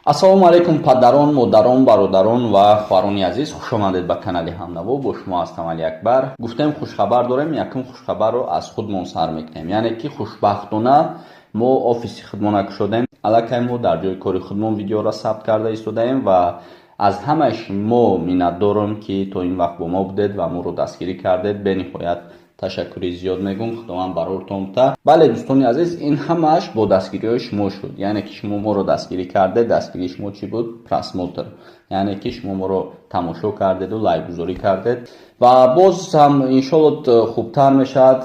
Ассалому алайкум, падарон, модарон, бародарон ва хоҳарони азиз, хушомадед ба канали Ҳамнаво. Бо шумо ҳастам Али Акбар. Гуфтем, хушхабар дорем. Якум хушхабарро аз худмон сар мекунем, яъне ки хушбахтона мо офиси худмона кушодем. Аллакай мо дар ҷои кори худмон видеоро сабт карда истодаем ва аз ҳамаи шумо миннатдорам, ки то ин вақт бо мо будед ва моро дастгирӣ кардед. Бениҳоят ташаккури зиёд мегӯм, Худованд барортон та. Бале, дӯстони азиз, ин ҳамааш бо дастгириҳои шумо шуд, яъне ки шумо моро дастгирӣ кардед. Дастгирии шумо чӣ буд? Просмотр, яъне ки шумо моро тамошо кардеду лайкгузорӣ кардед. Ва боз ҳам, иншолло, хубтар мешавад,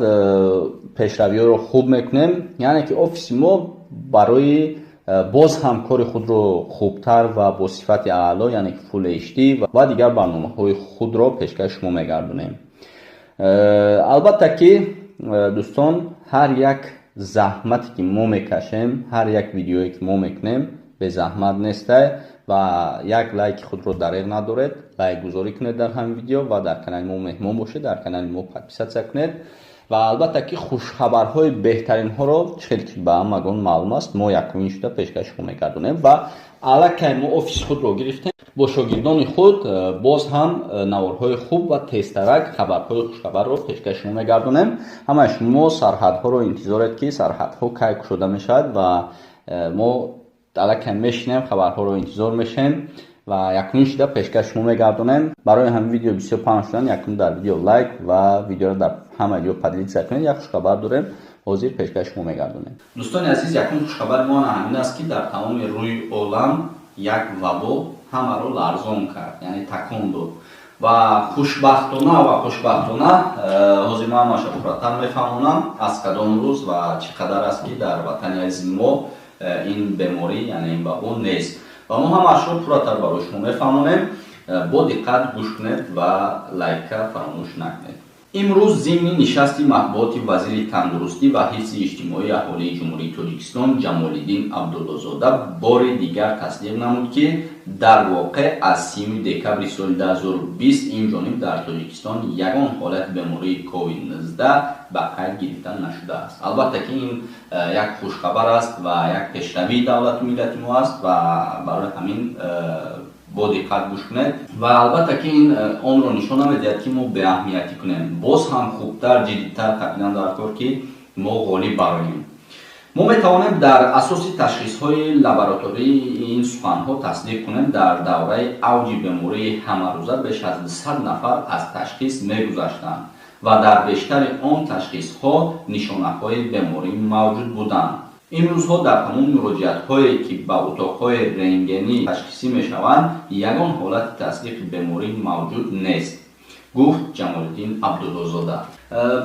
пешравиҳоро хуб мекунем. Яъне ки офиси мо барои боз ҳам кори худро хубтар ва бо сифати аъло, яъне ки Full HD ва дигар барномаҳои худро пешкаши шумо мегардонем. Албатта ки, дӯстон, ҳар як заҳмате ки мо мекашем, ҳар як видеое ки мо мекунем, безаҳмат нестай. Ва як лайки худро дареғ надоред, лайкгузорӣ кунед дар ҳамин видео ва дар канали мо меҳмон бошед, дар канали мо подписаться кунед. Ва албатта ки хушхабарҳои беҳтаринҳоро, чӣ хеле ки ба ҳамагон маълум аст, мо якумин шуда пешкаши шумо мегардонем. Ва аллакай мо офиси худро гирифтем, бо шогирдони худ боз ҳам наворҳои хуб ва тезтарак хабарҳои хушхабарро пешкаши шумо мегардонем. Ҳамаи шумо сарҳадҳоро интизоред, ки сарҳадҳо кай кушода мешавад, ва мо аллакай мешинем, хабарҳоро интизор мешавем ва якумин шуда пешкаши шумо мегардонем. Барои ҳамин видео бисёр паҳн шудан, якум дар видео лайк ва видеоро дар ҳама ҷо поделиться кунед. Як хушхабар дорем, ҳозир пешкаши шумо мегардонем. Дӯстони азиз, якум хушхабари мо ҳамин аст, ки дар тамоми рӯи олам як вабо ҳамаро ларзон кард, яъне такон дод. Ва хушбахтона ҳозир ман ҳамаша пурратар мефаҳмонам, аз кадом рӯз ва чӣ қадар аст, ки дар ватани азизи мо ин беморӣ, яъне ин вабо нест, ва мо ҳамаашро пурратар барои шумо мефаҳмонем. Бо диққат гӯш кунед ва лайка фаромӯш накунед. Имрӯз зимни нишасти матбуоти вазири тандурустӣ ва ҳифзи иҷтимоии аҳолии Ҷумҳурии Тоҷикистон Ҷамолиддин Абдуллозода бори дигар тасдиқ намуд, ки дар воқеъ аз 30 декабри соли 2020 ин ҷониб дар Тоҷикистон ягон ҳолати бемории COVID-19 ба қайд гирифта нашудааст. Албатта ки ин як хушхабар аст ва як пешравии давлату миллати мо аст, ва барои ҳамин бо диққат гӯш кунед. Ва албатта ки ин онро нишон намедиҳад, ки мо беаҳамиятӣ кунем. Боз ҳам хубтар, ҷиддитар қапидан дар кор, ки мо ғолиб бароем. Мо метавонем дар асоси ташхисҳои лаборатории ин суханҳо тасдиқ кунем: дар давраи авҷи бемории ҳамарӯза беш аз 200 нафар аз ташхис мегузаштанд ва дар бештари он ташхисҳо нишонаҳои беморӣ мавҷуд буданд. Имрӯзҳо дар тамоми муроҷиатҳое, ки ба утоқҳои рентгенӣ ташхисӣ мешаванд, ягон ҳолати тасдиқи беморӣ мавҷуд нест, гуфт Ҷамолиддин Абдуллозода.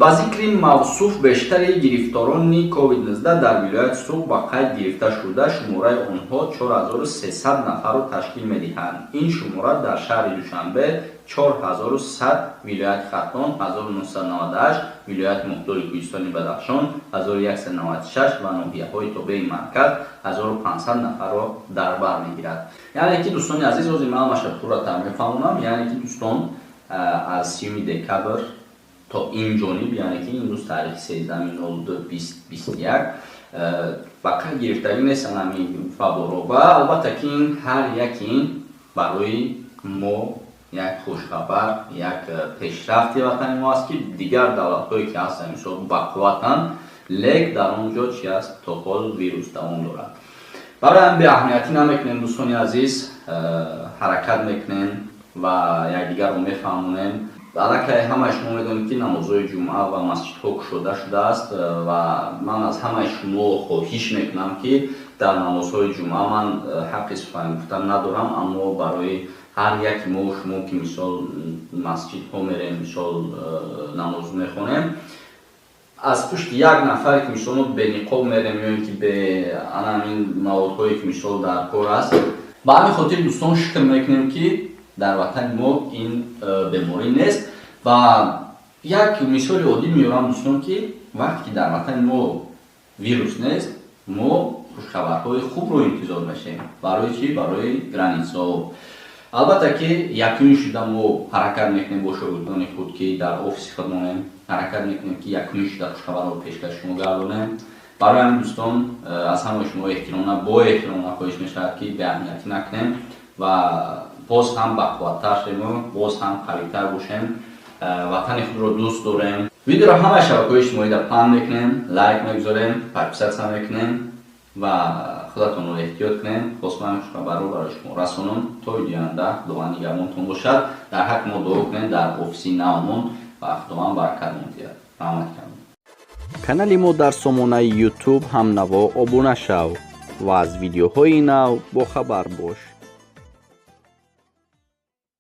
Ба зикри мавсуф, бештари гирифторони COVID-19 дар вилояти Суғд ба қайд гирифта шуда, шумораи онҳо 4300 нафарро ташкил медиҳанд. Ин шумора дар шаҳри Душанбе 4100, вилояти Хатлон 1998, вилояти Мухтори Кӯҳистони Бадахшон 1196 ва ноҳияҳои тобеи марказ 1500 нафарро дар бар мегирад. Яъне ки, дӯстони азиз, ҳозир ман ҳамаша пурратар мефаҳмонам. Яъне ки, дӯстон, аз 30 декабр то ин ҷониб, яъне ки имрӯз таърихи 13.02.2021, ба қайд гирифтагӣ нестанд ҳамин ваборо. Ва албатта ки ин ҳар яки ин барои мо як хушхабар, як пешрафти ватани мо аст, ки дигар давлатҳое ки ҳастанд, мисол, бақувватанд, лек дар он ҷо чи аст? То ҳол вирус давом дорад. Барои ҳам беаҳамиятӣ намекунем, дӯстони азиз, ҳаракат мекунем ва якдигарро мефаҳмонем. Аллакай ҳамаи шумо медонед, ки намозҳои ҷумъа ва масҷидҳо кушода шудааст. Ва ман аз ҳамаи шумо хоҳиш мекунам, ки дар намозҳои ҷумъа, ман ҳаққи сухан гуфтан надорам, аммо барои ҳар яки мо шумо, ки мисол масҷидҳо мерем, мисол намоз мехонем, аз пушти як нафаре, ки мисол мо бениқоб мерем ё ин ки бе ана ҳамин маводҳое, ки мисол дар кор аст. Ба ҳамин хотир, дӯстон, шукр мекунем, ки дар ватани мо ин беморӣ нест. Ва як мисоли оддӣ меорам, дӯстон, ки вақте ки дар ватани мо вирус нест, мо хушхабарҳои хубро интизор мешавем. Барои чӣ? Барои границаҳо. Албатта ки якумин шуда мо ҳаракат мекунем бо шогирдони худ, ки дар офиси худ монем, ҳаракат мекунем, ки якумин шуда хушхабарро пешкаши шумо гардонем. Барои ҳамин, дӯстон, аз ҳамаи шумо эҳтиромона, бо эҳтиромона хоҳиш мешавад, ки беаҳамиятӣ накунем ва боз ҳам бақувваттар шавему боз ҳам қавитар бошем. Ватани худро дӯст дорем. Видеоро ҳамаи шабакаҳои иҷтимоида паҳн мекунем, лайк мегузорем, подписаться мекунем ва худатонро эҳтиёт кунем. Хостам хушхабарро барои шумо расонам. То видеоянда Худованд нигаҳбонтон бошад. Дар ҳаққи мо дуо кунем дар офиси навмон ва Худованд баракатмон диҳад. Раҳмат кардам. Канали мо дар сомонаи YouTube «Ҳамнаво» обуна шав ва аз видеоҳои нав бохабар бош.